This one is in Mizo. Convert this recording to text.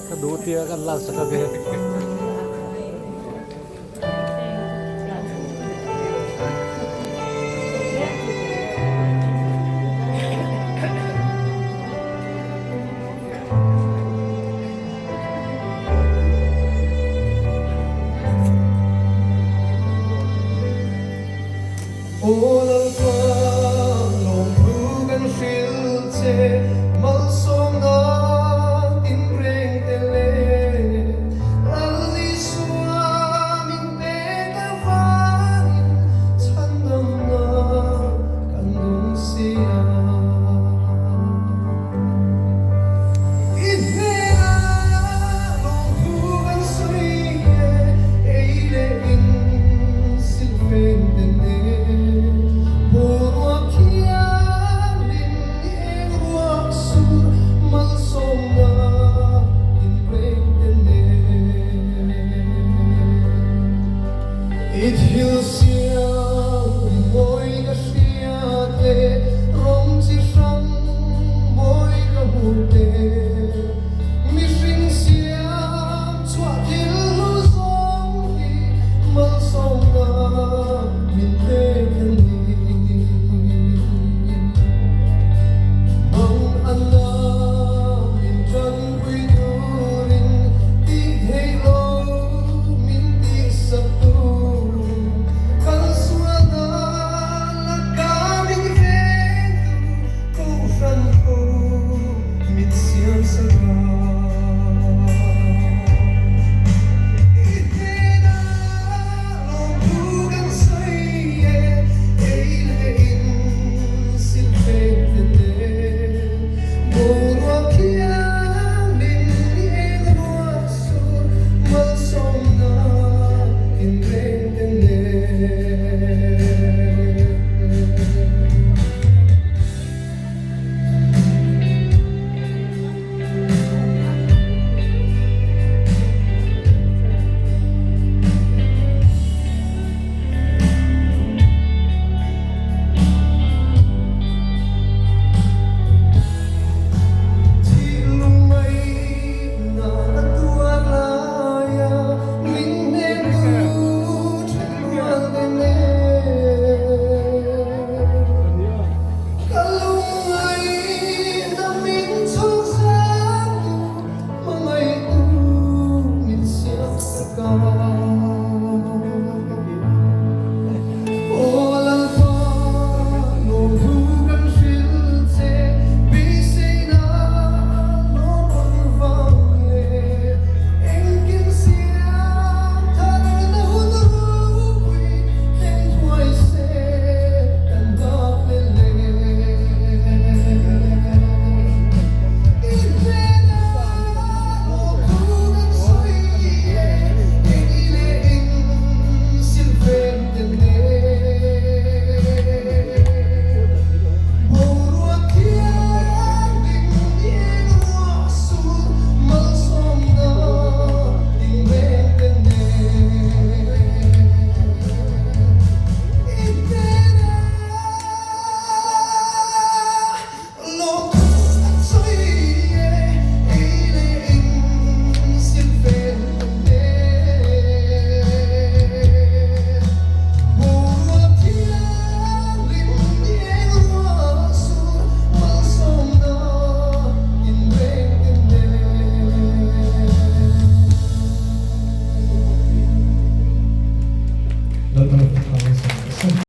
Ka duh tia kan laksak a ve. Aw Lalpa, lawmthu kan hrilh che, malsawmna tinreng te leh Lal Isua min pek avangin chhandamna kan dawng si a. I hnenah lawmthu kan sawi e, ei leh in silfen te nen. Boruak thianghlim i eng ruak sur malsawmna inreng te nen. I thil siam mawi ka hriat leh rawng chi hrang mawi ka hmuh te. Mihring siam chhuah thil hlu zawng hi malsawmna min pek a ni. Mang anna min tanpui turin tih theih lo min tihsak tu. Kal sualna laka min veng tu Kohhran ho min siam sak a. I hnenah lawmthu kan sawi e, ei leh in silfek te nen. Boruak thianghlim i eng ruah sur malsawmna inreng te nen. Thinlung ngaihna a tuar laia min hnem tu then rual te nen. Ka lungngaihna min chhawk zel tu hmangaihtu min siam sak a. Aw Lalpa, lawmthu kan hrilh che, beiseina lawmawm vang leh engkim siam tharna hun ropui thleng thuai se kan nghak leh le. I hnenah lawmthu kan sawi e, ei leh in silfen te nen. Boruak thianghlim i eng ruah sur malsawmna inreng te nen. I hnenah lawmthu kan sawi e, ei leh in silfen te nen. Boruak thianghlim i eng ruah sur malsawmna inreng te nen.